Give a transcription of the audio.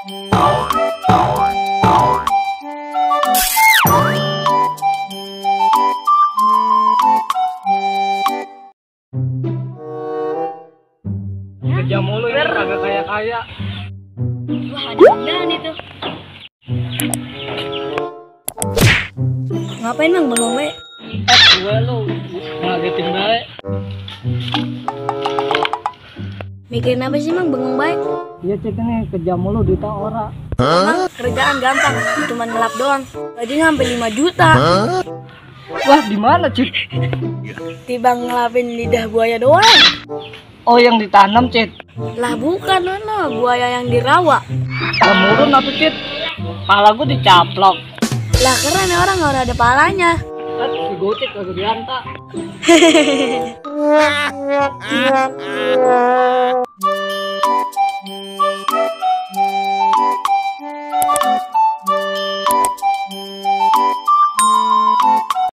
Kerja mulu ya, kagak kaya-kaya. Wah, ada undangan itu. Ngapain Mang bengong bae? Gue lu ngagetin baik. Mikirin apa sih Mang bengong bae? Iya Cik, ini kerja mulu duta ora. Mang kerjaan gampang, cuma ngelap doang. Gajinya sampai 5 juta. Wah, di mana Cik? Tiba ngelapin lidah buaya doang. Oh, yang ditanam Cik. Lah bukan mana buaya yang dirawa. Murun apa Cik? Pala gue dicaplok. Lah keren ya, orang nggak ada palanya. Si gocek kagak diantar.